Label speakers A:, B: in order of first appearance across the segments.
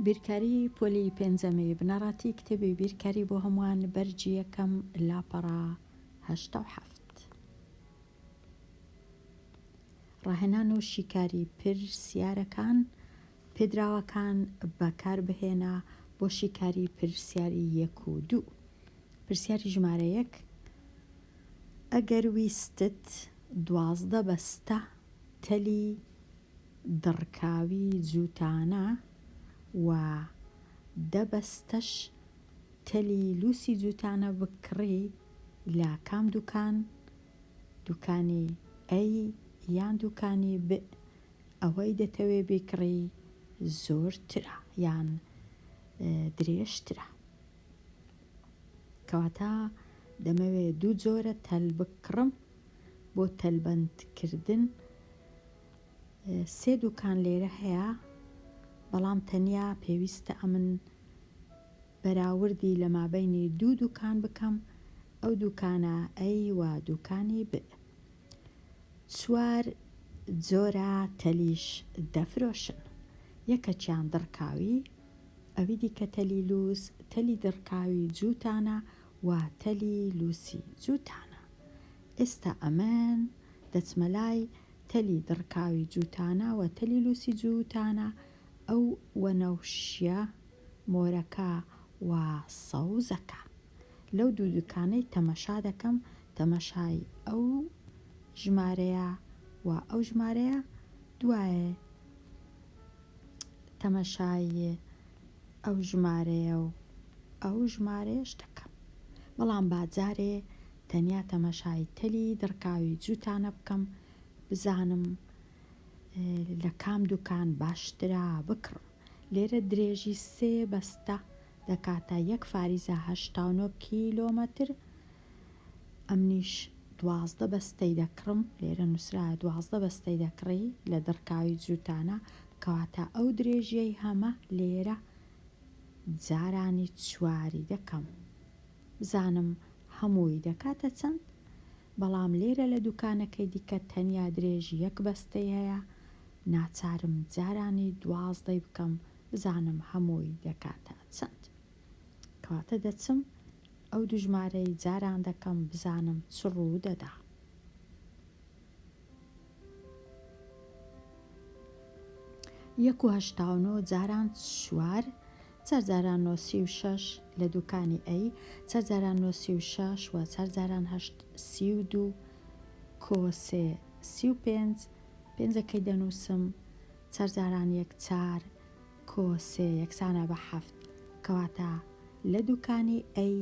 A: بیرکاری پۆلی پێنجەمی بنەڕەتی کتێبی بیرکاری بۆ هەمووان بەرگی یەکەم لاپەڕە 87. ڕاهێنان و شیکاری پرسیارەکان پێدراوەکان بەکاربهێنە بۆ شیکاری پرسیاری یەک و دوو. پرسیاری ژمارە یەک، ئەگەر ویستت 12 بەستە تەلی دڕکاوی جووتانە و دە بەستەش تەلی لووسی جووتانە بکڕی لە کام دوکان، دوکانی ئەی یان دوکانی ب، ئەوەی دەتەوێ بیکڕی زۆرترە یان درێژترە؟ کەواتە دەمەوێ دوو جۆرە تەل بکڕم بۆ تەلبەندکردن. سێ دوکان لێرە هەیە بەڵام تەنیا پێویستە ئەمن بەراوردی لە مابەینی دوو دوکان بکەم ئەو دوکانە ئەی و دوکانی ب چوار جۆرە تەلیش دەفرۆشن یەکەکیان دڕکاوی ئەوی دیکە تەلی لوس تەلی دڕکاوی جووتانە و تەلی لوسی جووتانە ئێستا ئەمن دەچمە لای تەلی دڕکاوی جووتانە و تەلی لووسی جووتانە، ئەو وەنەوشیە مۆرەکە و سەوزەکە. لەو دوو دوکانەی تەمەشا دەکەم، تەمەشای ئەو ژمارەیە و ئەو ژمارەیە، دوایێ تەمەشای ئەو ژمارەیە و ئەو ژمارەیەش دەکەم. بەڵام با جارێ تەنیا تەمەشای تەلی دڕکاوی جووتانە بکەم بزانم لە کام دوکان باشترە بکڕم. لێرە درێژی سێ بەستە دەکاتە یەک فاریزە 89 کیلۆمەتر. ئەمنیش 12 بەستەی دەکڕم، لێرە نووسرایە 12 بەستەی دەکڕی لە دڕکاوی جووتانە، کەواتە ئەو درێژیەی هەمە لێرە جارانی چواری دەکەم. بزانم هەمووی دەکاتە چەند؟ بەڵام لێرە لە دوکانەکەی دیکە تەنیا درێژی یەک بەستەی هەیە، ناچارم جارانی دوازدەی بکەم بزانم هەمووی دەکاتە چەند؟ کەواتە دەچم ئەو دوو ژمارەی جاران دەکەم بزانم چ ڕوو دەدا. یەک و 89 جاران چوار، چار جاران نۆ 36 لە دوکانی ئەی، چار جاران نۆ 36 و چار جاران هەشت 32 کۆ سێ 35، پێنجەکەی دەنووسم، چار جاران یەک چار کۆ سێ یەکسانە بە حەفت، کەواتە لە دوکانی ئەی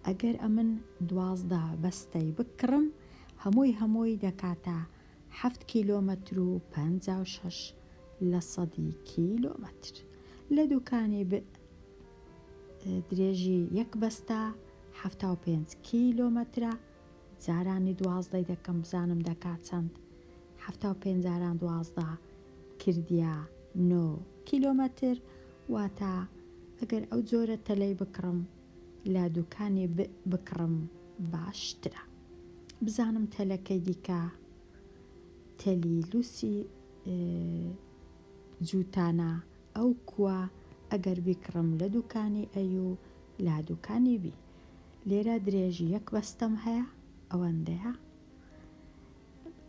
A: ئەگەر ئەمن 12 بەستەی بکڕم هەمووی هەمووی دەکاتە حەفت کیلۆمەتر و 56 لە سەدی کیلۆمەتر. لە دوکانی ب درێژی یەک بەستە 75 کیلۆمەترە، جارانی دوازدەی دەکەم بزانم دەکا چەند، 75 جاران 12 کردیە نۆ کیلۆمەتر، واتە ئەگەر ئەو جۆرە تەلەی بکڕم لە دوکانی ب بکڕم باشترە. بزانم تەلەکەی دیکە تەلی لوسی جووتانە ئەو کووە ئەگەر بیکڕم لە دوکانی ئەی و لە دوکانی بی. لێرە درێژی یەک بەستەم هەیە ئەوەندەیە.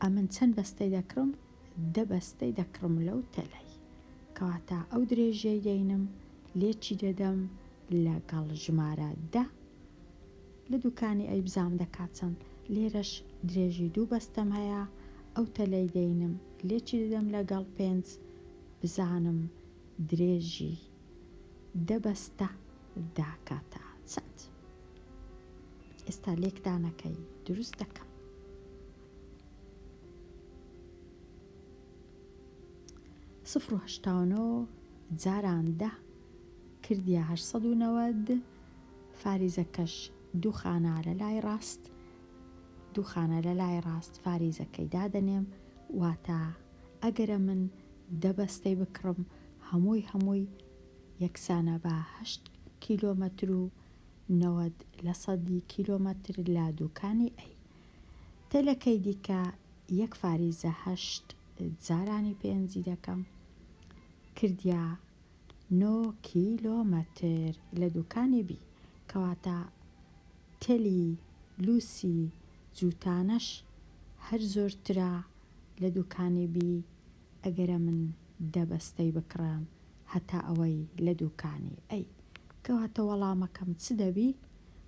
A: ئەمن چەند بەستەی دەکڕم؟ دە بەستەی دەکڕم لەو تەلەی. کەواتە ئەو درێژیەی دەینم لێکی دەدەم لەگەڵ ژمارە دە لە دوکانی ئەی بزانم دەکات چەند. لێرەش درێژی دوو بەستەم هەیە ئەو تەلەی دەینم لێکی دەدەم لەگەڵ پێنج بزانم درێژی دە بەستە داکاتە چەند. ئێستا لێکدانەکەی دروست دەکەم. سفر و 89 جاران دە کردیە 890 فاریزەکەش دوو خانە لە لای ڕاست دوو خانە لە لای ڕاست فاریزەکەی دادەنێم واتە ئەگەرە من دە بەستەی بکڕم هەمووی هەمووی یەکسانە بە هەشت کیلۆمەتر و 90 لە سەدی کیلۆمەتر لە دووکانی ئەی. تەلەکەی دیکە یەک فاریزە هەشت جارانی پێنجی دەکەم کردیا. نۆ کیلۆمەتر لە دوکانی بی کەواتە تەلی لوسی جوتانەش هەر زۆرترە لە دوکانی بی ئەگەرە من دە بەستەی بکڕم هەتا ئەوەی لە دوکانی ئەی کەواتە وەڵامەکەم چ دەبی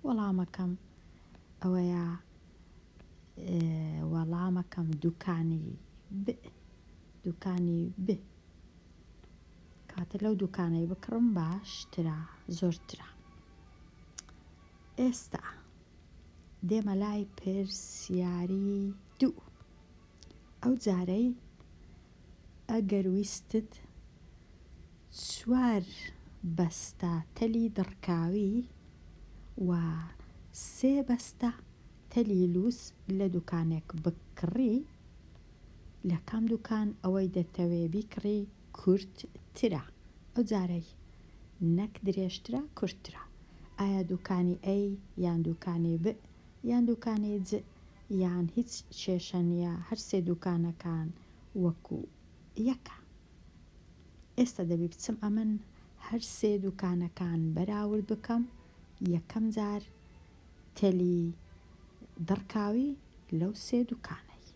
A: وەڵامەکەم ئەوەیە وەڵامەکەم دوکانی ب دوکانی ب کاتە لەو دوکانەی بکڕم باشترە زۆرترە ئێستا دێمە لای پرسیاری دوو ئەو جارەی ئەگەر ویستت چوار بەستە تەلی دڕکاوی و سێ بەستە تەلی لووس لە دوکانێک بکڕی، لە کام دوکان ئەوەی دەتەوێ بیکڕی کورت ترە؟ ئەو جارەی نەک درێژترە کورتترە. ئایا دوکانی ئەی یان دوکانی ب یان دوکانی ج یان هیچ کێشە نیە هەر سێ دوکانەکان وەکو یەکە؟ ئێستا دەبی بچم ئەمن هەر سێ دوکانەکان بەراورد بکەم یەکەم جار تەلی دڕکاوی لەو سێ دوکانەی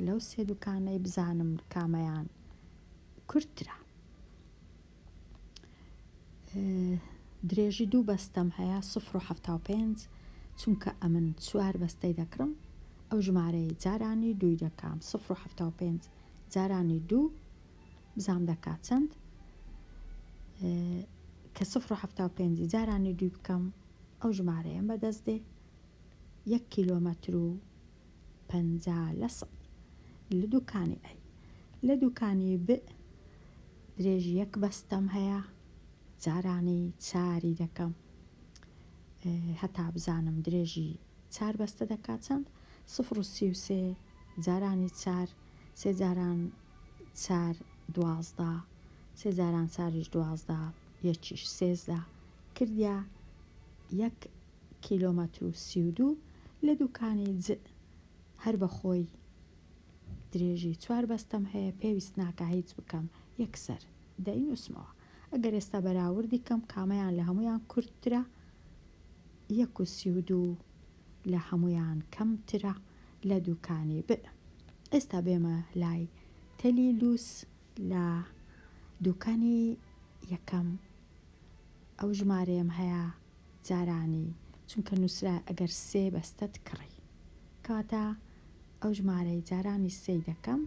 A: لەو سێ دوکانەی بزانم کامەیان کورتترە. درێژی دوو بەستەم هەیە سفر و 75 چونکە ئەمن چوار بەستەی دەکڕم ئەو ژمارەی جارانی دووی دەکام سفر و 75 جارانی دوو بزانم دەکات چەند کە سفر و 75 جارانی دووی بکەم ئەو ژمارەیەم بەدەست دێ یەک کیلۆمەتر و 50 لە سەد لە دوکانی ئەی لە دوکانی ب درێژی یەک بەستەم هەیە جارانی چاری دەکەم هەتا بزانم درێژی چار بەستە دەکات چەند سفر و 33 جارانی چار سێ جاران چار 12 سێ جاران چاریش 12 یەکیش 13 کردیا یەک کیلۆمەتر و 32 لە دوکانی ج هەر بە خۆی درێژی چوار بەستەم هەیە پێویست ناکا هیچ بکەم یەکسەر دەینوسمەوە ئەگەر ئێستا بەراوردی کەم کامەیان لە هەموویان کورتترە یەک و 32 لە هەموویان کەمترە لە دوکانی ب ئێستا بێمە لای تەلی لوس لە دوکانی یەکەم ئەو ژمارەیەم هەیە جارانی چونکە نووسرا ئەگەر سێ بەستەت کڕی کەواتە ئەو ژمارەی جارانی سێی دەکەم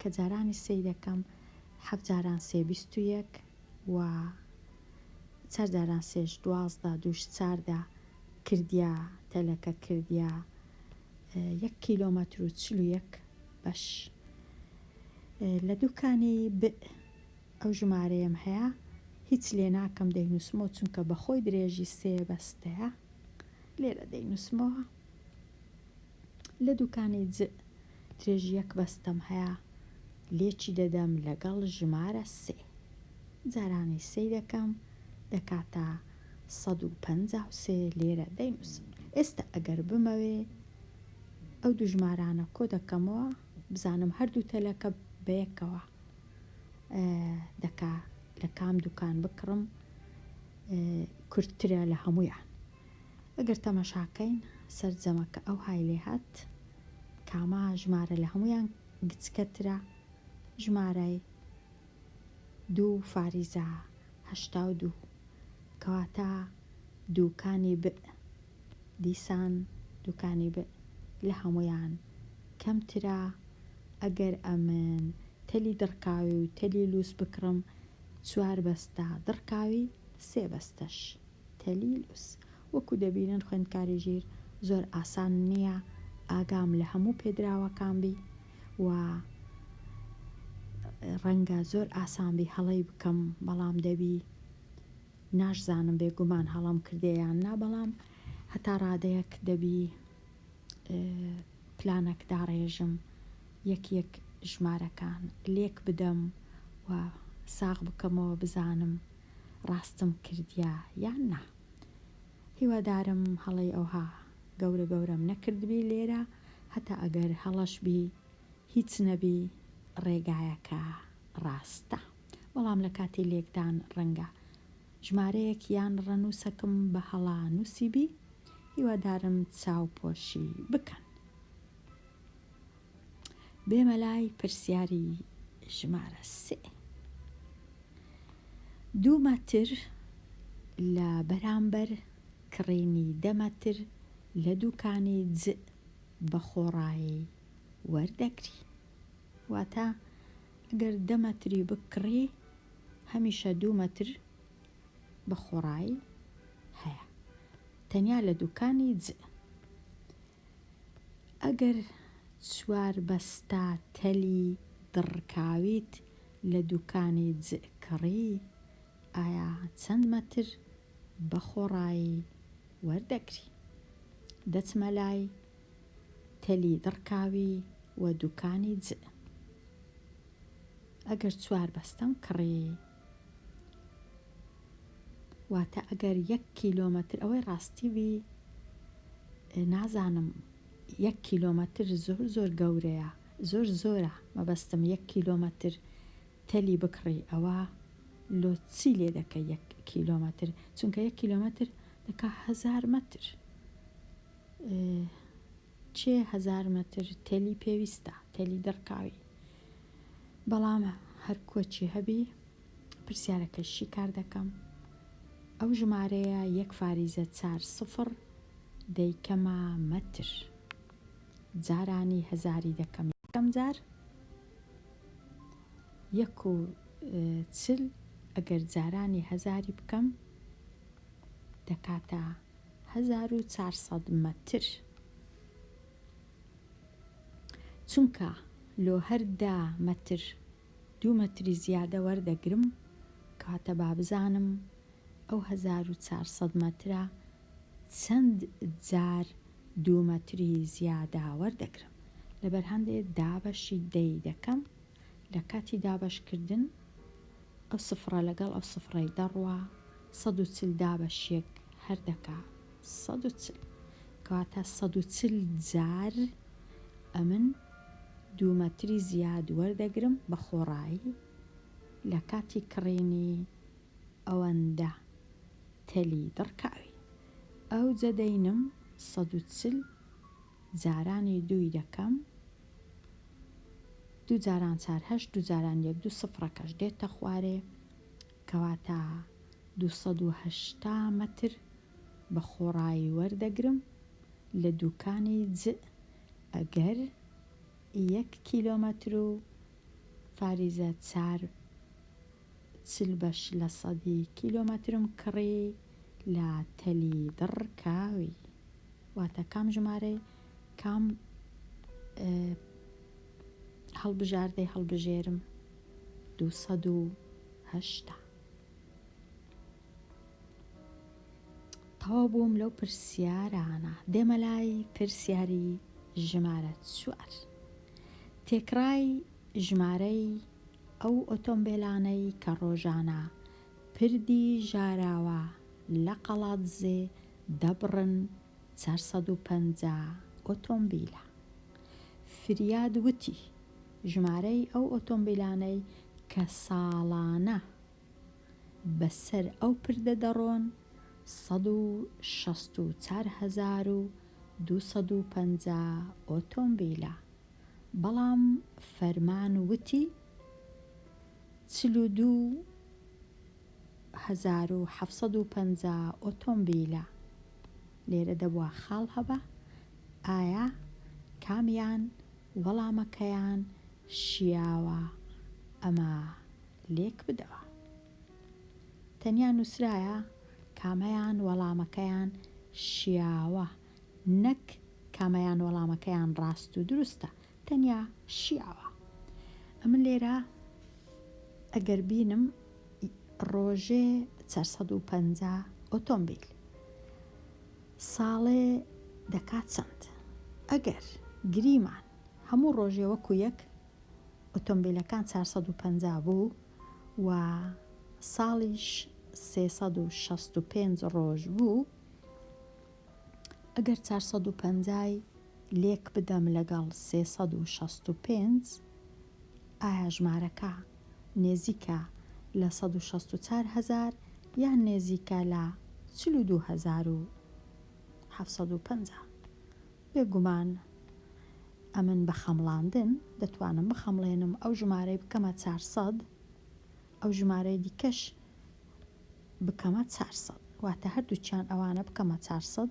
A: کە جارانی سێی دەکەم حەفت جاران سێ 21 و چار جاران سێش 12 دووش چاردە کردیا تەلەکە کردیا یەک کیلۆمەتر و 41 بەش لە دوکانی ب ئەو ژمارەیەم هەیە هیچ لێ ناکەم دەینووسمەوە چونکە بەخۆی درێژی سێ بەستەیە لێرە دەینووسمەوە لە دوکانی ج درێژی یەک بەستەم هەیە لێکی دەدەم لەگەڵ ژمارە سێ جارانی سێی دەکەم دەکاتە 153 لێرە دەینووسم ئێستا ئەگەر بمەوێ ئەو دوو ژمارانە کۆ دەکەمەوە بزانم هەردوو تەلەکە بەیەکەوە دەکا لە کام دوکان بکڕم کورتترە لە هەموویان ئەگەر تەمەشاکەین سەرجەمەکە ئەوهای لێ هات کامە ژمارە لە هەموویان گچکەترە ژمارەی دوو فاریزە 82 کەواتە دوکانی ب دیسان دوکانی ب لە هەموویان کەمترە ئەگەر ئەمن تەلی دڕکاوی و تەلی لووس بکڕم چوار بەستە دڕکاوی سێ بەستەش تەلی لووس وەکو دەبینن خوێندکاری ژیر زۆر ئاسان نییە ئاگام لە هەموو پێدراوەکان بی و ڕەنگە زۆر ئاسان بی هەڵەی بکەم بەڵام دەبی ناشزانم بێگومان هەڵەم کردێ یان نا بەڵام هەتا ڕادەیەک دەبی پلانەک داڕێژم یەک یەک ژمارەکان لێک بدەم و ساغ بکەمەوە بزانم ڕاستم کردیە یان نا هیوادارم هەڵەی ئەوها گەورە گەورەم نەکردبی لێرە هەتا ئەگەر هەڵەش بی هیچ نەبی ڕێگایەکە ڕاستە. بەڵام لە کاتی لێکدان ڕەنگە ژمارەیەک یان ڕەنووسەکم بە هەڵە نووسیبی، هیوادارم چاوپۆشی بکەن. بێمە لای پرسیاری ژمارە سێ. دوو مەتر لە بەرامبەر کڕینی دە مەتر لە دووکانی جء بە خۆڕایی وەردەگری. واتە ئەگەر دە مەتری بکڕی هەمیشە دوو مەتر بە خۆڕایی هەیە تەنیا لە دوکانی جء. ئەگەر چوار بەستە تەلی دڕکاویت لە دوکانی جء کڕی ئایا چەند مەتر بە خۆڕایی وەردەگری؟ دەچمە لای تەلی دڕکاوی و دوکانی جء. ئەگەر چوار بەستەم کڕی واتە ئەگەر یەک کیلۆمەتر ئەوەی ڕاستی بی نازانم یەک کیلۆمەتر زۆر زۆر گەورەیە زۆر زۆرە مەبەستم یەک کیلۆمەتر تەلی بکڕی ئەوە لۆ چی لێ دەکەی یەک کیلۆمەتر چونکە یەک کیلۆمەتر دەکا هەزار مەتر چێ هەزار مەتر تەلی پێویستە تەلی دڕکاوی بەڵام هەر کۆچی هەبی پرسیارەکەی شیکار دەکەم ئەو ژمارەیە یەک فاریزە چار سفڕ دەیکەمە مەتر جارانی هەزاری دەکەم یەکەم جار یەک و چل ئەگەر جارانی هەزاری بکەم دەکاتە 1400 مەتر چونکە لۆ هەر دە مەتر دوو مەتری زیادە وەردەگرم کەواتە با بزانم ئەو 1400 مەترە چەند جار دوو مەتری زیادە وەردەگرم لەبەر هەندێ دابەشی دەی دەکەم لە کاتی دابەش کردن ئەو سفڕە لەگەڵ ئەو سفڕەی دەڕوا 140 دابەش یەک هەر دەکا 140 کەواتە 140 جار ئەمن دوو مەتری زیاد وەردەگرم بە خۆڕایی لە کاتی کڕینی ئەوەندە تەلی دڕکاوی ئەوجە دەینم 140 جارانی دووی دەکەم دوو جاران چار هەشت دوو جاران یەک دوو سفڕەکەش دێتە خوارێ کەواتە 280 مەتر بە خۆڕایی وەردەگرم لە دوکانی جء ئەگەر یەک کیلۆمەتر و فاریزە چار 40 بەش لە سەدی کیلۆمەترم کڕی لە تەلی دڕکاوی واتە کام ژمارەی کام هەڵبژاردەی هەڵبژێرم 280 تەواو بووم لەو پرسیارانە دێمە لای پرسیاری ژمارە چوار تێکڕای ژمارەی ئەو ئۆتۆمبێلانەی کە ڕۆژانە پردی ژاراوە لە قەڵادزێ دەبڕن 450 ئۆتۆمبیلە. فریاد وتی، ژمارەی ئەو ئۆتۆمبیلانەی کە ساڵانە بەسەر ئەو پردە دەڕۆن 164250 ئۆتۆمبیلە، بەڵام فەرمان وتی 42750 ئۆتۆمبیلە. لێرە دەبوا خاڵ هەبا، ئایا کامیان وەڵامەکەیان شیاوە ئەمە لێک بدەوە. تەنیا نووسرایە کامەیان وەڵامەکەیان شیاوە نەک کامەیان وەڵامەکەیان ڕاست و دروستە تەنیا شیاوە. ئەمن لێرە ئەگەر بینم ڕۆژێ 450 ئۆتۆمبیل ساڵێ دەکات چەند؟ ئەگەر گریمان هەموو ڕۆژێ وەکو یەک ئۆتۆمبیلەکان 450 بوو و ساڵیش 365 ڕۆژ بوو ئەگەر 450 ی لێک بدەم لەگەڵ 365 ئایا ژمارەکە نێزیکە لە 164 هەزار یان نێزیکە لە 42750. بێگومان ئەمن بە خەمڵاندن دەتوانم بخەمڵێنم ئەو ژمارەی بکەمە 400، ئەو ژمارەی دیکەش بکەمە 400، واتە هەردووکیان ئەوانە بکەمە 400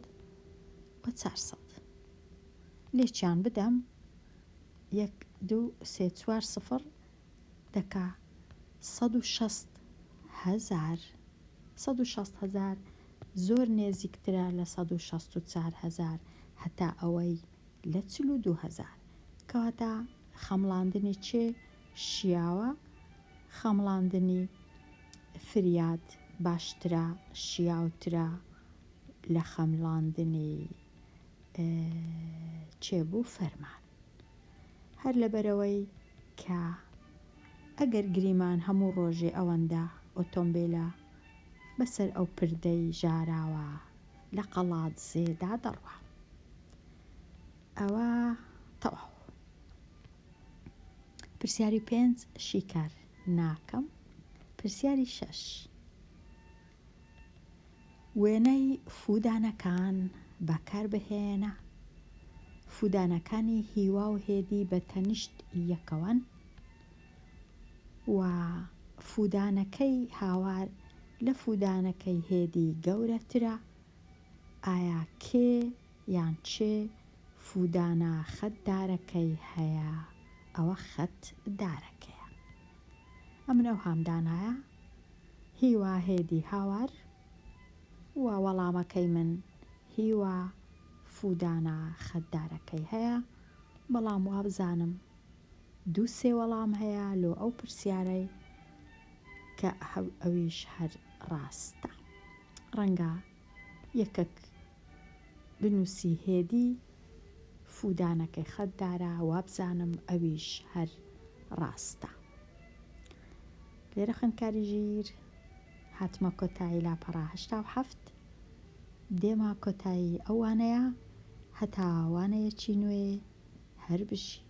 A: و 400 لێکیان بدەم، یەک دوو سێ چوار سفر دەکا 160 هەزار. 160 هەزار زۆر نێزیکترە لە 164 هەزار هەتا ئەوەی لە 42 هەزار. کەواتە خەمڵاندنی کێ شیاوە؟ خەمڵاندنی فریاد باشترە، شیاوترە لە خەمڵاندنی کێ بوو؟ فەرمان. هەر لەبەرئەوەی کە ئەگەر گریمان هەموو ڕۆژێ ئەوەندە ئۆتۆمبیلە بەسەر ئەو پردەی ژاراوە لە قەڵادزێدا دەڕوا. ئەوە تەواو. پرسیاری پێنج شیکار ناکەم. پرسیاری شەش. وێنەی فوودانەکان بەکاربهێنە. فوودانەکانی هیوا و هێدی بە تەنیشت یەکەوەن و فوودانەکەی هاوار لە فوودانەکەی هێدی گەورەترە. ئایا کێ یان چێ فوودانە خەت دارەکەی هەیە؟ ئەوە خەت دارەکەیە. ئەمن ئەوهام دانایە. هیوا هێدی هاوار و وەڵامەکەی من هیوا فودانا خەتدارەکەی هەیە بەڵام وابزانم دوو سێ وەڵام هەیە لۆ ئەو پرسیارەی کە ئەویش هەر ڕاستە ڕەنگە یەکەک بنوسی هێدی فودانەکەی خەتدارە وابزانم ئەویش هەر ڕاستە. لێرە خوێندکاری ژیر هاتمە کۆتایی لاپەڕە 87 دێمە کۆتایی ئەو وانەیە هەتا وانەیەکی نوێ هەر بژی.